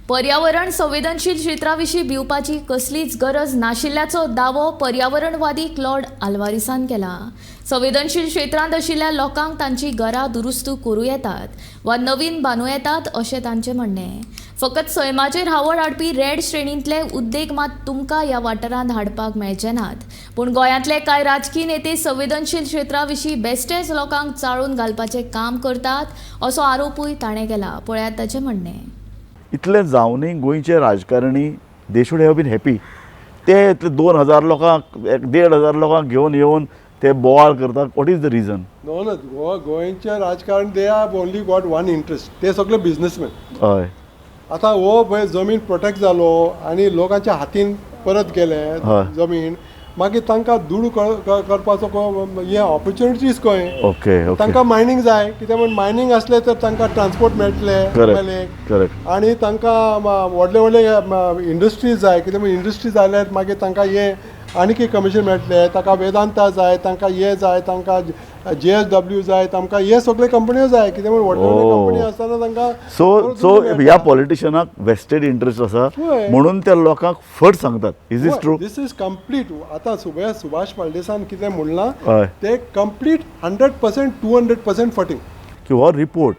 पर्यावरण संवेदनशील क्षेत्रा विशीं भिवपाची कसलीच गरज नाशिल्ल्याचो दावो पर्यावरणवादी क्लॉड आल्वारीसान केला. संवेदनशील क्षेत्रांत आशिल्ल्या लोकांक तांची घरां दुरुस्त करूं येतात वा नवीन बांदू येतात, अशें तांचें म्हणणें. फकत सैमाचेर हावळ हाडपी रेड श्रेणींतले उद्देग मात तुमकां ह्या वाठारांत हाडपाक मेळचे नात. पूण गोंयांतले कांय राजकी नेते संवेदनशील क्षेत्रा विशीं बेश्टेच लोकांक चाळून घालपाचें काम करतात, असो आरोपूय ताणें केला. पळयात ताचें म्हणणें. इतलें जावनूय गोंयचे राजकारणी, they should have been happy. ते इतले 2000 लोकांक, एक 1500 लोकांक घेवन येवन ते बोवाळ करतात. What is the reason? No no गोंयचें राजकारण, they have only got one interest. ते सगळे बिजनसमॅन. आतां हो पळय जमीन प्रोटेक्ट जालो आनी लोकांच्या हातीन परत गेले जमीन, मागीर तांकां दुडू करपाचो हे ऑपॉर्च्युनिटीज खंय? ओके ओके तांकां मायनींग जाय. कित्याक म्हण मायनींग असलें तर तांकां ट्रान्सपोर्ट मेळटले एम.एल.ए. आनी तांकां व्हडले व्हडले इंडस्ट्रीज जाय. कित्याक म्हण इंडस्ट्री जाल्यार मागीर तांकां हे आनी कमिशन मेळटले. तांकां वेदांता जाय, तांकां हे जाय, तांकां जेएसडब्ल्यू जाय, तांकां हे सगळे कंपन्यो जाय. कित्याक म्हण व्हडले व्हडले कंपनी आसतना तांकां सो बरो सो दुडू मेळटा. ह्या पॉलिटिशनाक वेस्टेड इंट्रस्ट आसा म्हणून त्या लोकांक फट सांगतात. Is is true? This is complete. आतां सुभाष फळदेसान कितें म्हणलां ते complete 100%, 200% फटींग. की हो रिपोर्ट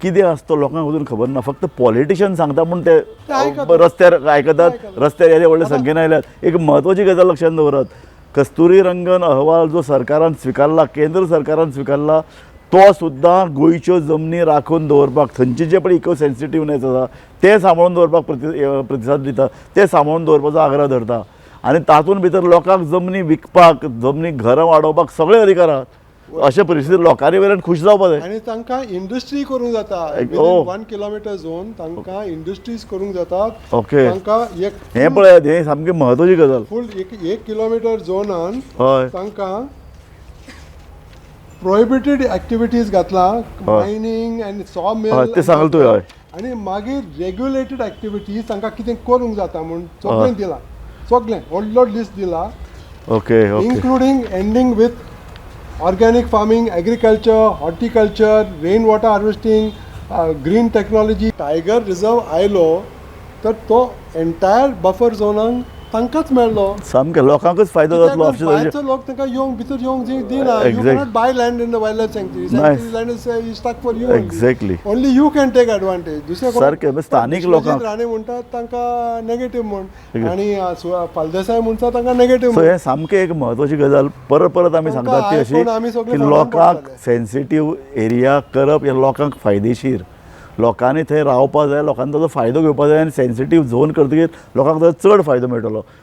कितें आसा तो लोकांक अजून खबर ना. फक्त पॉलिटिशियन सांगता म्हूण ते ते आयकतात. रस्त्यार आयकतात. आयकतात. रस्त्यार येदे व्हडले संख्येन आयल्यात. एक म्हत्वाची गजाल लक्षांत दवरात. कस्तुरी रंगन अहवाल जो सरकारान स्विकारला, केंद्र सरकारान स्विकारला, तो सुद्दां गोंयच्यो जमनी राखून दवरपाक, थंयचे जे पळय इको सेन्सिटिवनेस आसा तें सांबाळून दवरपाक प्रतिसाद दिता, ते सांबाळून दवरपाचो आग्रह धरता आनी तातूंत भितर लोकांक जमनी विकपाक, जमनी घरां वाडोवपाक सगळे अधिकार आहात. अशे परिस्थितीत लोकांनी वयल्यान खूश जावपा जाय. आनी तांकां इंडस्ट्री करूंक जाता. 1 किलोमिटर झोन तांकां इंडस्ट्रीज करूंक जातात. तांकां एक हें पळयात, हें सामकी म्हत्वाची गजाल. फूल एक एक किलोमिटर झोनान तांकां प्रोहिबिटेड एक्टिविटीज घातला, मायनींग आनी सॉ मिल. हय, तें सांगलें तुवें, हय. आनी मागीर रेग्युलेटेड एक्टिविटीज तांकां कितें करूंक जाता म्हूण सगळें दिलां, सगळें व्हडलो लिस्ट दिला, okay okay including ending with organic farming, agriculture, horticulture, rain water harvesting, green technology. Tiger reserve आयलो तर तो एंटायर बफर झोनाक तांकांच मेळ्ळो. सामकें लोकांकच फायदो जातलो अशें तरेचें. भायरचो लोक तांकां येवंक, भितर येवंक दिना. You cannot buy land in the wild life sanctuary. Sanctuary land is stuck for you. Only you can take advantage. दुसरे कोण- सारकें, म्हणजे स्थानीक विश्वजीत लोकांक. राणे म्हणटात तांकां नेगेटीव म्हूण आनी फळदेसाय म्हणटा तांकां नेगेटीव. सो हें सामकें एक म्हत्वाची गजाल परत परत आमी तांकां सांगतात ती अशी आयकून आमी सगळे की फॉलोन लोकांक पडटले. सेन्सिटीव एरिया करप हे लोकांक फायदेशीर. लोकांनी थंय रावपा जाय, लोकांनी ताजो फायदो घेवपा जाय आनी सेन्सिटीव झोन करतकीर लोकांक ताजो चड फायदो मेळटलो.